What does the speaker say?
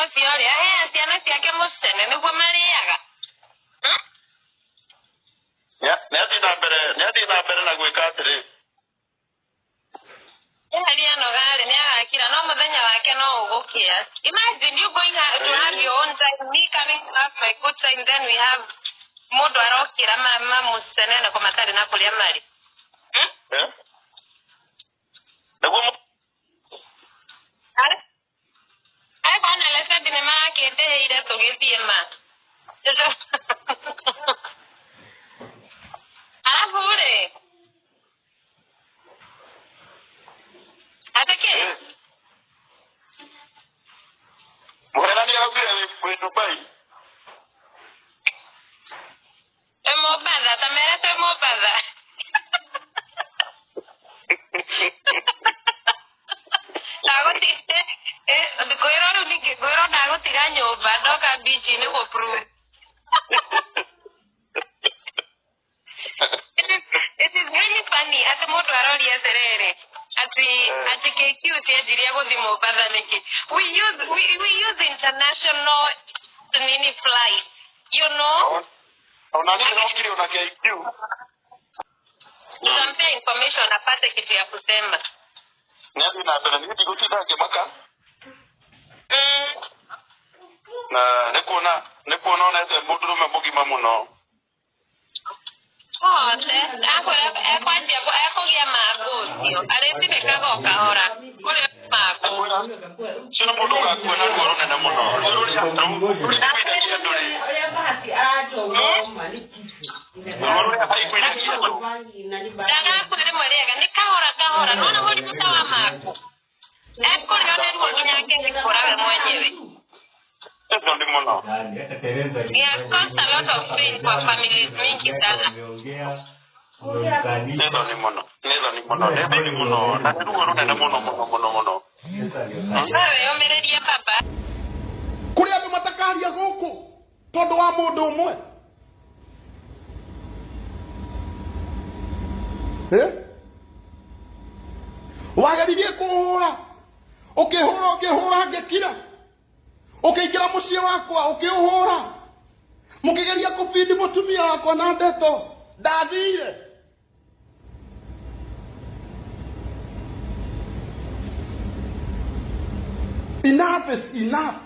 ũcio rĩ aheaga ciana ciake mũcene nĩguo marĩaga. Hmm? Nĩ athiĩ na mbere, nĩ athiĩ na mbere na gwĩka atĩrĩ. Eheria noga-rĩ, nĩ agakira no mũthenya wake no ũgũkĩa. Imagine you going to have your own time, me coming to have my good time, then we have mũndũ arokĩra mamũcenene ko matarĩ na kũrĩa marĩ. Hmm? Eh? Nĩguo Arĩ na Lesedi nĩ marakĩndĩhĩire tũgĩthiĩ ma. Arabu rĩ, atĩ kĩ? Mũhera nĩ araugire wĩ Dubai. Twĩ Mombatha, ta mere twĩ Mombatha. Ndagũtiga ngwĩrwo rĩu ningĩ ngwĩrwo ndagũtiga nyũmba ndoka beach-inĩ gũ prove. It is really funny atĩ mũndũ aroria atĩrĩrĩ atĩ atĩ KQ tianjirie gũthiĩ Mombatha nĩkĩ. We use international nini flight, you know. Ona niĩ ndĩrokire ona KQ. Tutampea information apate kitu ya kusema. Nĩ athiĩ na mbere, niĩ ndigũtinda ngĩmaka. Na nĩ kuona onete mũndũrũme mũgima mũno. Hothe akwĩra ekwanjia ekũgĩa mangũ ũcio arĩtinĩkaga o kahora kũrĩ mangũ. Ũcio nĩ mũndũ ũgakua na ruo rũnene mũno. Ruo rũrĩa aiguithagia andũ rĩ. Ruo rũrĩa aiguithagia andũ. Ndagakua rĩmwe rĩega nĩ kahora kahora nona mũrimũ ta wa mangũ ekũrĩo nĩ ruo nginya akegĩkũra we mwenyewe. Nĩ thoni mũno. He has caused a lot of pain kwa families mingi sana. Nĩ thoni mũno. Nĩ thoni mũno. Nĩ thoni mũno. Na nĩ ruo rũnene mũno mũno mũno mũno. We wĩyũmĩrĩrie baba. Kũrĩ andũ matakaria gũkũ tondũ wa mũndũ ũmwe. Eh? Wageririe kũhũra, ũkĩhũra, ũkĩhũra ngĩkira, ũkĩingĩra mũciĩ wakwa ũkĩũhũra, mũkĩgeria kũbindi mũtumia wakwa na ndeto ndathire. Enough is enough.